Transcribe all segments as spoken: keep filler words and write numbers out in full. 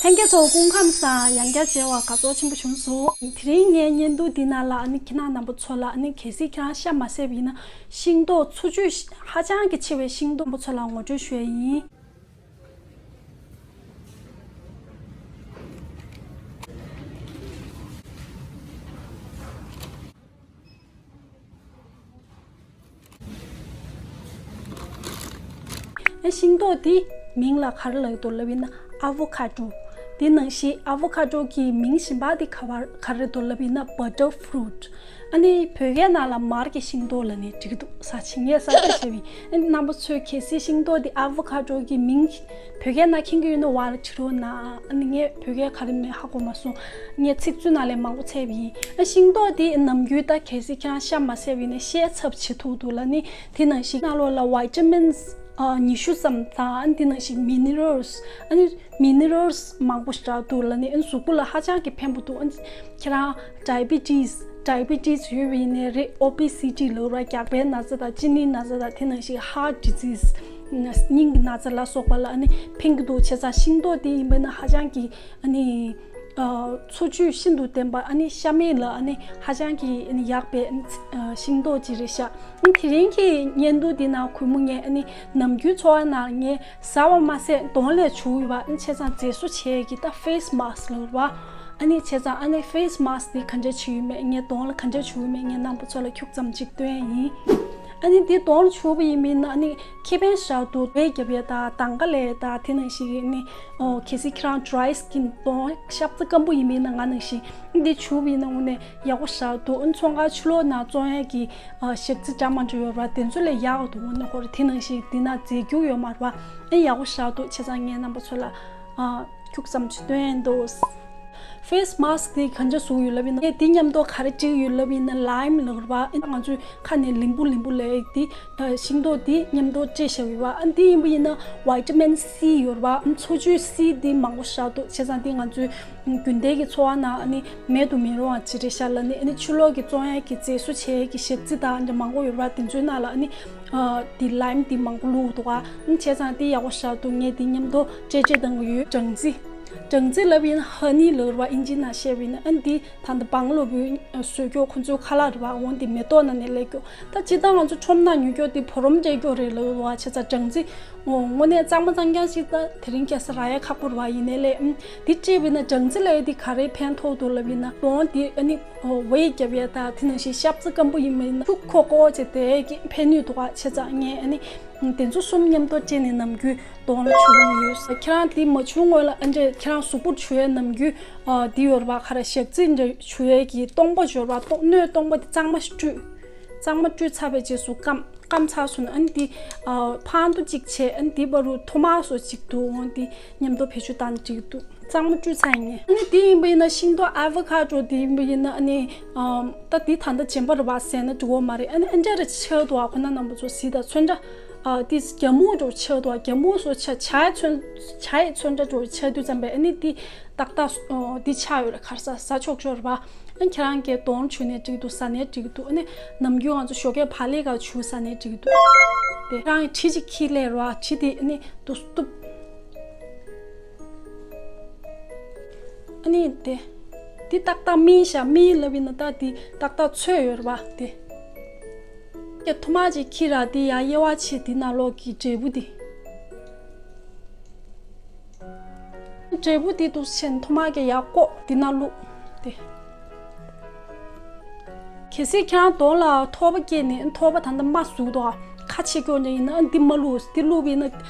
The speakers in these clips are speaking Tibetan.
ལྷན་རྒྱས་ཚོ་སྐུ་ཁམས་བཟང་། ཡང་བསྐྱར་མཇལ་བར་དགའ་ཚོར་ཆེན་པོ་བྱུང་སོང་། དེ་རིང་ངའི་བརྙན་ཐུང་འདི་ནང་ལ་ཨ་ནི་ཁྱེད་རང་རྣམ་པ་ཚོ་ལ་ཨ་ནི་གལ་སྲིད་ཁྱེད་རང་ཤ་མ་བཟས་པ་ཡིན་ན་ཤིང་ཏོག་འཚོ་བཅུད་ཧ་ཅང་གི་ཆེ་བའི་ཤིང་ཏོག་རྣམ་པ་ཚོ་ལ་ངོ་སྤྲོད་ཞུ་ཡ་ཡིན། ཤིང་ཏོག་འདི་མིང་ལ་ག་རེ་ལབ་འདུག་ལབ་ཡིན་ན་ཨ་ཝོ་ཁ་ཏྲོ། འདི་ནང་བཞིན་ཨ་ཝོ་ཁ་ཏྲོ་གི་མིང་གཞན་པ་འདི་ག་བར་ག་རེ་འདུག་ལབ་ཡིན་ན་བ་ཊར་ཕུ་རུ་ཊི། ཨ་ནི་བོད་སྐད་ནང་ལ་མར་གྱི་ཤིང་ཏོག་ལབ་ནས་འགྲིག་གི་འདུག་ས་ཆ་ངས་ས་ཆ་བཤད་པ་ཡིན། ཨ་ནི་རྣམ་པ་ཚོས་གལ་སྲིད་ཤིང་ཏོག་འདི་ཨ་ཝོ་ཁ་ཏྲོ་གི་མིང་བོད་སྐད་ནང་མཁྱེན་གྱི་ཡོད་ན་བར་བྲིས་རོགས་གནང་། ཨ་ནི་ངས་བོད་སྐད་ག་རེ་མེད་ཧ་གོ་མ་སོང་། ངས་ཚིག་མཛོད་ནང་ལས་མང་པོ་བཙལ་བ་ཡིན། ཨ་ཤིང་ཏོག་འདི་ནམ་རྒྱུན་ད་གལ་སྲིད་ཁྱེད་རང་ཤ་མ་བཟས་པ་ཡིན་ན་ཤའི་ཚབ་བྱེད་ཐུབ་འདུག་ལབ་ནི། དེ་ནང་བཞིན་ནང་ལོགས་ལ་བི་ཊ་མིན་ཨ་ཉི་ཤུ་ཙམ་དང་། ཨ་ནི་དེ་ནང་བཞིན་མི་ནི་རལ་སི། ཨ་ནི་མི་ནི་རལ་སི་མང་པོ་ཞིག་འདུག་ལབ་ནི། ཨ་ནི་གཟུགས་པོ་ལ་ཧ་ཅང་གི་ཕན་པོ་འདུག་ཨ་ནི་ཁྱེད་རང་ཌའི་བི་ཊི་སི། ཌའི་བི་ཊི་སི་ཡོད་པ་ཡིན་ནའི་རེད། ཨོ་བི་སི་ཊི་ལབ་ར་རྒྱགས་པའི་ན་ཚ་དང་གཅིན་སྙི་ན་ཚ་དང་། དེ་ནང་བཞིན་ཧར་ཊི་ཌི་ཟི་སི། སྙིང་གི་ན་ཚ་ལ་སོགས་པ་ལ་ཨ་ནི་ཕན་གྱི་འདུག་བྱས་ཙང་ཤིང་ཏོག་དེ་ཡིན་པ་ན་ཧ་ཅང་གི་ཨ་ནི་ཨ་འཚོ་བཅུད་ཤིན་ཏུ་ལྡན་པ། ཨ་ནི་ཤ་མེད་ལ་ཨ་ནི་ཧ་ཅང་གི་ཨ་ནི་ཡག་པའི་ཨ་ནི་ཨ་ཤིང་ཏོག་ཅིག་རེད་ཤག་ཨ་ནི་དེ་རིང་གི་བརྙན་ཐུང་འདི་ནང་གུས་མོ་ངས་ཨ་ནི་ནམ་རྒྱུན་འཚོ་བ་ནང་ངས་ཟ་བ་མ་ཟད་གདོང་ལ་བྱུག་ཡོད་པ། ཨ་ནི་བྱས་ཙང་མཛེས་བཟོ་བྱེད་ཀྱི་ད་ཕེ་སི་མཱ་སི་ལབ་པ། ཨ་ནི་བྱས་ཙང་ཨ་ནི་ཕེ་སི་མཱ་སི་འདི་ག་འདྲ་བྱེད་ཡོད་མེད། ངས་གདོང་ལ་ག་འདྲ་བྱུག་ཡོད་མེད་ངས་རྣམ་པ་ཚོ་ལ་ཁྱུག་ཙམ་ཅིག་སྟོན་ཡིན། ཨ་ནི་འདི་གདོང་ལ་བྱུག་པ་ཡིན་མིན་ན་ཨ་ནི་ཁེ་ཕན་ཞེ་དྲག་འདུག་བའི་རྒྱབ་ཡ་དང་དང་ག་ལས་དང་། དེ་ནང་བཞིན་ཨ་ནི་ཨོ་གལ་སྲིད་ཁྱེད་རང་ཌི་རའི་སི་ཀིན་གདོང་ཤབ་ཙེ་སྐམ་པོ་ཡིན་མིན་ན་ང་ནང་བཞིན་འདི་བྱུག་པ་ཡིན་ན་དངོས་གནས་ཡག་པོ་ཞེ་དྲག་འདུག་ཨ་ནི་ཚོང་ཁང་ཕྱི་ལོགས་ནང་བཙོང་ཡ་གི་ཨ་ཞག་རྩི་འདྲ་མི་འདྲ་ཡོད་ར། དེ་ཚོ་ལས་ཡག་འདུག་དངོས་གནས་ཧོར། དེ་ནང་བཞིན་འདི་ན་རྫས་འགྱུར་ཡོད་མ་རེད་པ། ཨ་ནི་ཡག་པོ་ཞེ་དྲག་འདུག་བྱས་ཙང་ངས་རྣམ་པ་ཚོ་ལ་ཨ་ཁྱུག་ཙམ་ཅིག་སྟོན་འདུག་ཕེ་སི་མཱ་སི་ཀི་དེ་ག་འདྲ་བཟོ་ཡོད་ལབ་ཡིན་ན། དེ་མཉམ་དུ་ག་རེ་སྤྲད་ཡོད་ལབ་ཡིན་ན་ལའིམ་ལབ་རེད་པ། ཨ་ནི་ང་ཚོའི་ཁ་ནས་ལིམ་བུ་ལིམ་བུ་ལབ་ཡ་དེ། ཤིང་ཏོག་དེ་མཉམ་དུ་སྤྲད་བཞག་ཡོད་པ། ཨ་ནི་དེ་ཡིན་པ་ཡིན་ན་བི་ཊ་མིན་སི་ཡོད་རེད་པ། ཨ་ནི་འཚོ་བཅུད་སི་དེ་མང་པོ་ཞེ་དྲག་འདུག་བྱས་ཙང་དེ་ང་ཚོའི་རྒྱུན་ལྡན་གྱི་འཚོ་བ་ནང་ཨ་ནི་མེད་དུ་མི་རུང་བ་ཅིག་རེད་ཤག་ལབ་ནི། ཨ་ནི་ཕྱི་ལོགས་ཀྱི་བཙོང་ཡ་གི་རྫས་བཟོ་བྱེད་ཡ་གི་ཞག་རྩི་དང་འདྲ་མང་པོ་ཡོད་རེད་པ། དེ་ཚོའི་ནང་ལ་ཨ་ནི་ཨ་དེ་ལའིམ་དེ་མང་པོ་བླུགས་འདུག་ཨ་ནི་བྱས་ཙང་དེ་ཡག་པོ་ཞེ་དྲག་འདུག་ངས་དེ་མཉམ་དུ་སྤྲད་སྤྲད་བཏང་གི་ཡོད། སྦྲང་རྩི། སྦྲང་རྩི་ལབ་ཡིན་ན་ཧ་ནི་ལབ་རེད་པ། ཨིན་ཇི་ནང་བཤད་པ་ཡིན་ན། ཨ་ནི་འདི་ད་ལྟ་བང་ལོ་བུ་བཟོས་ཀྱོག་ཁོ་ཚོའི་ཁ་ལག་རེད་པ། འོ་འདི་མེ་ཏོག་ནང་ནས་སླེབས་ཀྱོག་ད་སྤྱིར་བཏང་ང་ཚོ་ཁྲོམ་ནང་ཉོ་ཀྱོག་འདི་བུ་རམ་སྤྲད་ཀྱོག་རེད་ལབ་རེད་པ། བྱས་ཙང་སྦྲང་རྩི་འོ་དངོས་གནས་གཙང་མ་གཙང་རྐྱང་ཞིག་ད་དེ་རིང་ཁ་སང་རག་ཡ་ཁག་པོ་རེད་པ། ཡིན་ནའི་ལས་ཨམ་འདི་སྤྲད་པ་ཡིན་ན་སྦྲང་རྩི་ལབ་ཡ་འདི་ག་རེ་ཕན་ཐོགས་འདུག་ལབ་ཡིན་ན། གདོང་འདི་ཨ་ནི་འོ་ཝེ་རྒྱབ་ཡ་དང་དེ་ནང་བཞིན་ཤབ་ཙེ་སྐམ་པོ་ཡིན་པ་ཡིན་ན་ཤུགས་ཁོག་ཁོག་བྱས་དེ་གི་ཕན་ནུས་འདུག་ག་བྱས་ཙང་ངས་ཨ་ནི་དེ་ཚོ་གསུམ་མཉམ་དུ་སྤྲད་ནས་ནམ་རྒྱུན་གདོང་ལ་བྱུག་གི་ཡོད། ཁྱེད་རང་དེ་མ་བྱུག་སྔོན་ལ་ཨ་འདྲས་ཁྱེད་རང་གཟུགས་པོར་བྱུག་ཡས་ནམ་རྒྱུན་ཨ་འདི་ཡོད་རེད་པ། ག་རེ་ཞག་རྩི་འདྲ་བྱུག་ཡས་ཀྱི་སྟོང་པ་ཡོད་རེད་པ། སྟོང་སྣོད་སྟོང་པ་དེ་གཙང་མ་ཞིག་བཀྲུས། གཙང་མ་བཀྲུས་ཚར་བའི་རྗེས་སུ་སྐམ། སྐམ་ཚར་སོང་ན་ཨ་ནི་དེ་ཨ་འཕང་མདོག་གཅིག་བྱས། ཨ་ནི་དེ་བར་དུ་ཐོ་མ་སོ་གཅིག་འདུག་འོ་དེ་མཉམ་དུ་བེད་སྤྱོད་བཏང་ན་འགྲིག་འདུག་གཙང་མ་བཀྲུས་ཚར་ཡིན་ནའི། ཨ་ནི་དེ་ཡིན་པ་ཡིན་ན་ཤིང་ཏོག་ཨ་ཝོ་ཁ་ཏྲོ་དེ་ཡིན་པ་ཡིན་ན་ཨ་ནི་ཨ་ད་དེ་ད་ལྟ་རྗེན་པ་རེད་པ། ཟས་ན་འགྲིག་གི་མ་རེད། ཨ་ནི་ཨ་འདྲ་རེ་ཆགས་འདུག་ག་ཁོ་ན་རྣམ་པ་ཚོ་གཟིགས་དང་། ཚོན་ཁྲ་ཨ་དེ་རྒྱ་སྨུག་འདྲ་ཆགས་འདུག་ག་རྒྱ་སྨུག་སོ་ཆ་བྱ་ཡི་ཚོན་བྱ་ཡི་ཚོན་ཁྲ་འདྲ་ཆགས་དུས་ཙམ་པས་ཨ་ནི་དེ་ཏག་ཏག་ཨ་དེ་ཆགས་ཡོད་རེད། ག་རེ་ཟ་ཟ་ཆོག་ཆོག་རེད་པ། ཨ་ཁྱེད་རང་གིས་གདོང་བྱུག་ནའི་འགྲིག་འདུག་ཟ་ནའི་འགྲིག་འདུག་ཨ་ནི་ནམ་རྒྱུན་ང་ཚོ་ཞོགས་ཀས་བག་ལེབ་སྒང་བྱུག་ཟ་ནའི་འགྲིག་འདུག་དེ་ཁྱེད་རང་གིས་གྲི་ཅིག་འཁྱེར་སླེབས་རོགས། གྲི་དེ་ཨ་ནི་འདུག་སེ་གཏུབ། ཨ་ནི་དེ་དེ་ཏག་ཏག་སྨིན་ཤག་སྨིན་ལབ་ཡིན་ན་ད་དེ་ཏག་ཏག་ཚོས་ཡོད་རེད་པ། དེ་ཀྱེ་ཐུར་མ་ཅིག་འཁྱེར་ར། དེ་ཡར་དབྱེ་བ་ཕྱེ། དེ་ནང་ལོགས་ཀྱི་འབྲས་བུ་དེ། འབྲས་བུ་དེ་འདུག་སེ་ཐུར་མ་གིས་ཡར་བཀོག་དེ་ནང་བླུགས། དེ་གལ་སྲིད་ཁྱེད་རང་གདོང་ལ་ཐོར་པ་སྐྱེས་ནས་ཐོར་པ་ད་ལྟ་རྨ་ཟུག་འདུག་ག་ཁ་ཕྱེ་ཀྱོག་འདྲ་ཡིན་ན་ཨ་འདི་མ་བླུགས། འདི་བླུགས་པ་ཡིན་ན་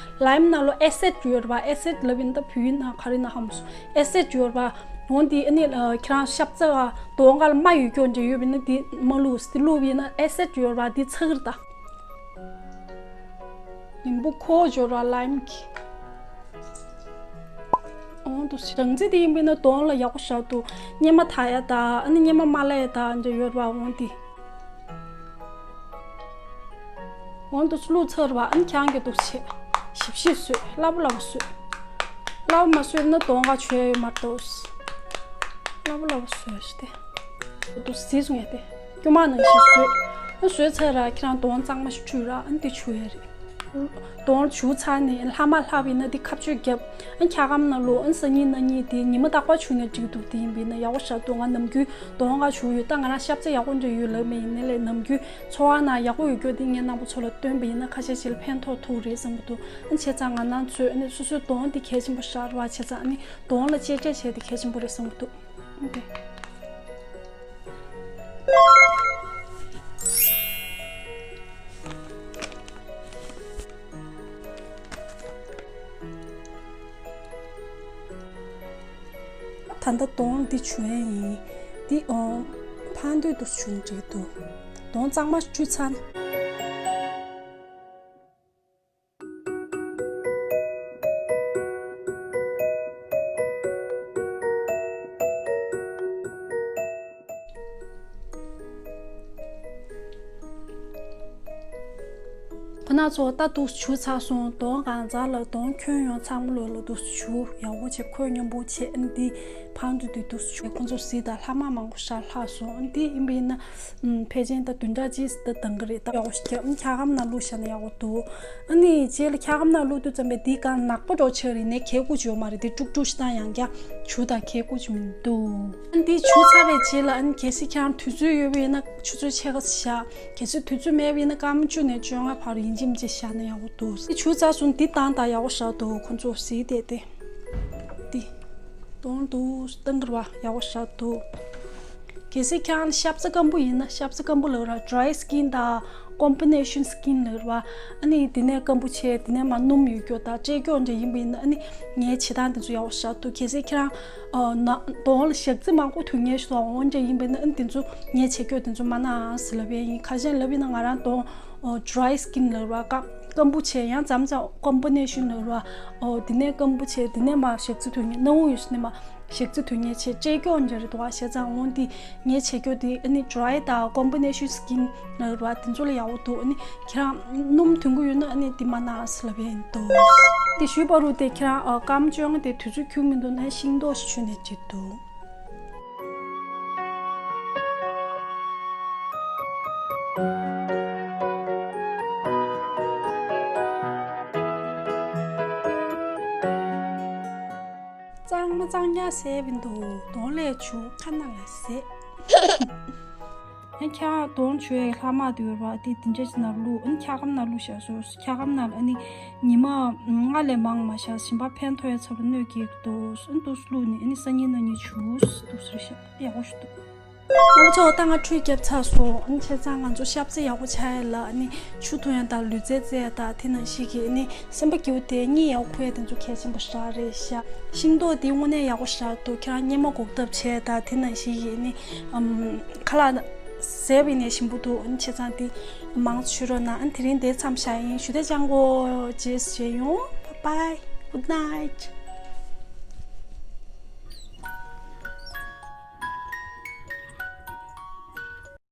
ལའིམ་ནང་ལོགས་ཨེ་སིད་ཡོད་རེད་པ། ཨེ་སིད་ལབ་ཡིན་ན་ད་བོད་ཡིག་ནང་ག་རེ་ཡིན་ན་ཧ་མ་སོང་། ཨེ་སིད་ཡོད་རེད་པ། འོ་འདི་ཨ་ནི་ཁྱེད་རང་ཤབ་ཚ་ག་གདོང་ཁ་ལ་རྨ་ཡོད་ཀྱོག་འདྲ་ཡོད་པ་ཡིན་ན་འདི་མ་བླུགས། འདི་བླུགས་པ་ཡིན་ན་ཨེ་སིད་ཡོད་རེད་པ། འདི་ཚ་གི་རེད་ད། ལིམ་བུ་ཁོག་ཡོད་རེད་པ། ལའིམ་གྱི། འོ་འདུག་སེ་སྦྲང་རྩི་དེ་ཡིན་པ་ཡིན་ན་གདོང་ལ་ཡག་པོ་ཞེ་དྲག་འདུག་གཉེར་མ་དག་ཡ་དང་ཨ་ནི་གཉེར་མ་མ་ལེགས་ཡ་དང་འདྲ་ཡོད་རེད་པ། འོ་འདི། འོ་འདུག་སེ་བླུགས་ཚར་བ། ཨ་ནི་ཁྱེད་རང་གིས་འདུག་སེ་བྱས་ཞིབ་ཞིབ་བཟོས། སླ་པོ་སླ་པོ་བཟོས། སླ་པོ་མ་བཟོས་ན་གདོང་ཁ་བྱུག་ཡ་ཡོད་མ་རེད་དོ། སླ་པོ་སླ་པོ་བཟོས་ཤིག་དེ། འདུག་སེ་བཟོས་སོང་ཡ་དེ། སྐྱོ་མ་ནང་བཞིན་བཟོས། ཨ་བཟོས་ཚར་ར་ཁྱེད་རང་གདོང་གཙང་མ་ཞིག་བཀྲུས་ར། ཨ་ནི་དེ་བྱུག་ཡ་རེད། གདོང་བྱུག་ཚར་ནས་ལྷག་མ་ལྷག་པ་ཡིན་ན་འདི་ཁ་གཅོད་བརྒྱབ། ཨ་འཁྱག་སྒམ་ནང་བླུགས། ཨ་སང་ཉིན་གནངས་ཉིན་དེ་ཉི་མ་རྟག་པར་བྱུག་ནས་འགྲིག་འདུག་དེ་ཡིན་པ་ཡིན་ན་ཡག་པོ་ཞེ་དྲག་འདུག་ང་ནམ་རྒྱུན་གདོང་ཁ་བྱུག་ཡོད། ད་ང་རང་ཤ་ཚ་ཡག་པོ་འདྲ་ཡོད་ལབ་མེད། ཡིན་ནའི་ལས་ནམ་རྒྱུན་འཚོ་བ་ནང་ཡག་པོ་ཡོད་རྒྱུ་དེ་ངས་རྣམ་པ་ཚོ་ལ་སྟོན་པ་ཡིན་ན་ཁ་ཤས་ཤིག་ལ་ཕན་ཐོགས་ཐུབ་རེད་བསམ་གྱི་འདུག་ཨ་བྱས་ཙང་ང་རང་ཚོས་ཨ་ནི་སོ་སོའི་གདོང་དེ་གལ་ཆེན་པོ་ཞེ་དྲག་རེད་བ། བྱས་ཙང་ཨ་ནི་གདོང་ལ་གཅེས་སྤྲས་བྱས་དེ་གལ་ཆེན་པོ་རེད་བསམ་གྱི་འདུག་ཨ་ནི། ད་ལྟ་གདོང་འདི་བྱུག་ཡས་ཡིན། འདི་ཨོ་ཕར་འདི་འདུག་བྱུག་འགྲིག་འདུག་གདོང་གཙང་མ་བྱུག་ཚར་ན། ཁོ་ན་ཚོ་ད་འདུག་བྱུག་ཚར་སོང་། གདོང་གང་ཚང་ལ་གདོང་ཁྱོན་ཡོངས་ཚང་མ་ལོ་ལ་འདུག་བྱུག་ཡག་པོ་བྱས་ཁོད་སྙོམས་པོ་བྱས། ཨ་ནི་འདི་ཕར་འདུག་འདི་འདུག་བྱུག་ཁོ་ཚོ་གཟིགས་དང་། ལྷག་མ་མང་པོ་ཞེ་དྲག་ལྷག་སོང་། ཨ་ནི་འདི་ཡིན་པ་ཡིན་ན། ཕལ་ཆེར་ད་བདུན་ཕྲག་གཅིག་ཙམ་ད་འདང་གི་རེད། ད་ཡག་པོ་ཞིག་རྒྱབ། འཁྱག་སྒམ་ནང་བླུགས་བཞག་ན་ཡག་པོ་འདུག་ཨ་ནི་རྗེས་ལ་འཁྱག་སྒམ་ནང་བླུགས་དུས་ཙམ་པས་འདི་གང་ནག་པོ་འདྲ་བོ་ཆགས་རེད། ནས་གས་ཀུ་ཅིག་ཡོད་མ་རེད། འདི་དཀྲུག་དཀྲུག་ཞིག་བཏང་ཡང་བསྐྱར་བྱུག་དང་གས་ཀུ་ཅིག་མི་འདུག་ཨ་ནི་འདི་བྱུག་ཚར་བའི་རྗེས་ལ་ཨ་ནི་གལ་སྲིད་ཁྱེད་རང་དུས་ཚོད་ཡོད་པ་ཡིན་ན་ཆུ་ཚོད་ཕྱེད་ཀ་བཞག་གལ་སྲིད་དུས་ཚོད་མེད་པ་ཡིན་ན་སྐར་མ་བཅུ་ནས་བཅོ་ལྔ་བར་ཡིན་གཅིག་མིན་གཅིག་བཞག་ན་ཡག་པོ་འདུག་འདི་བྱུག་ཚར་སོང་། འདི་བཏང་དང་། ཡག་པོ་ཞེ་དྲག་འདུག་ཁོ་ཚོ་གཟིགས་བསྡད་དེ། འདི་གདོང་འདུག་བཏང་གི་རེད་བ། ཡག་པོ་ཞེ་དྲག་འདུག་གལ་སྲིད་ཁྱེད་རང་ཤ་ཚ་སྐམ་པོ་ཡིན་ན། ཤ་ཚ་སྐམ་པོ་ལབ་ར། dry skin དང་combination skin ལབ་ར། ཨ་ནི་དེ་ནས་སྐམ་པོ་བྱས་དེ་ནས་མར་སྣུམ་ཡོད་ཀྱོག་དང་བཀྲེས་ཀྱོག་འདྲ་ཡིན་པ་ཡིན་ན། ཨ་ནི་ངའི་བྱེད་སྟངས་དེ་ཚོ་ཡག་པོ་ཞེ་དྲག་འདུག་གལ་སྲིད་ཁྱེད་རང་ཨ་ན་གདོང་ལ་ཞག་རྩི་མང་པོ་ཐོན་མཁན་ཞིག་འོང་འདྲ་ཡིན་པ་ཡིན་ན། ཨ་ནི་དེ་ཚོ་ངའི་བྱེད་ཀྱོག་དེ་ཚོ་མ་གནང་ཟེར་ལབ་ཡས་ཡིན། ཁ་ཤས་ལབ་ཡིན་ན་ང་རང་གདོང་ཨོ་dry skin ལབ་ར། སྐམ་སྐམ་པོ་བྱས་ཡང་མཚམས་མཚམས་combination ལབ་ར། ཨོ་དེ་ནས་སྐམ་པོ་བྱས་དེ་ནས་མར་ཞག་རྩི་ཐོན་མཁན། སྣ་བུག་ཡོད་ས་ནས་མར་ཞག་རྩི་ཐོན་མཁན་བྱས་བཀྲེས་ཀྱོག་འདྲ་རེད་འདུག་ག་བྱས་ཙང་འོང་དེ་ངའི་བྱེད་ཀྱོག་དེ་ཨ་ནི་dry དང་combination skin ལབ་ར། དེ་ཚོ་ལ་ཡག་པོ་འདུག་ཨ་ནི་ཁྱེད་རང་སྣུམ་ཐོན་གྱི་ཡོད་ན་ཨ་ནི་དེ་མ་གནང་ཟེར་ལབ་ཡས་འདུག་དེ་ཞུས་པ་རུ་དེ་ཁྱེད་རང་ཨ་སྐར་མ་བཅོ་ལྔ་དེ་དུས་ཚོད་ཁྱོན་མི་འདུག་ན་ཤིང་ཏོག་ཞིག་མཆོད་ནས་འགྲིག་འདུག་གཙང་མ་གཙང་རྐྱང་བཟས་པ་འདུག་གདོང་ལས་བྱུག་ཁ་ནང་ལ་བཟས། ཨ་འཁྱག་གདོང་བྱུག་ཡས་ལྷག་མ་དེ་ཡོད་རེད་བ། དེ་དེ་འདྲ་ཅིག་ནང་བླུགས། ཨ་འཁྱག་སྒམ་ནང་བླུགས་བཞག་སོང་། འཁྱག་སྒམ་ནང་ལ་ཨ་ནི་ཉི་མ་ལྔ་ལས་མང་མ་བཞག་གཞན་པ་ཕན་ཐོགས་ཡས་ཚབ་ལ་གནོད་སྐྱེལ་གྱི་འདུག་ཨ་འདུག་བླུགས་ནས་ཨ་ནི་སང་ཉིན་གནངས་ཉིན་བྱུག་འདུག་ཟེར་བཞག་ཡག་པོ་ཞིག་འདུག་ཨ་ཚོ་ད་ང་ཁྲུས་བརྒྱབ་ཚར་སོང་། ཨ་ནི་བྱས་ཙང་ང་ཚོ་ཤ་ཚ་ཡག་པོ་ཆགས་ཡས་ལ་ཨ་ནི་ཆུ་འཐུང་ཡས་དང་ལུས་རྩལ་རྩེ་ཡས་དང་དེ་ནང་བཞིན་གྱི་ཨ་ནི་སེམས་པ་སྐྱིད་པོ་དེ་གཉིད་ཡག་པོ་ཁུག་ཡས་དེ་ཚོ་གལ་ཆེན་པོ་ཞེ་དྲག་རེད་ཤག་ཤིང་ཏོག་འདི་དངོས་གནས་ཡག་པོ་ཞེ་དྲག་འདུག་ཁྱེད་རང་གཉེར་མ་འགོག་ཐབས་བྱས་དང་དེ་ནང་བཞིན་གྱི་ཨ་ནི་ཨམ་ཁ་ལག་བཟས་པ་ཡིན་ནའི་ཞིམ་པོ་འདུག་ཨ་ནི་བྱས་ཙང་དེ་མང་ཙམ་མཆོད་རོགས་གནང་། ཨ་ནི་དེ་རིང་དེ་མཚམས་བཞག་ཡིན། ཞུ་དེ་ཅང་གོ་རྗེས་བྱས་ཡོང་། Bye bye, good night.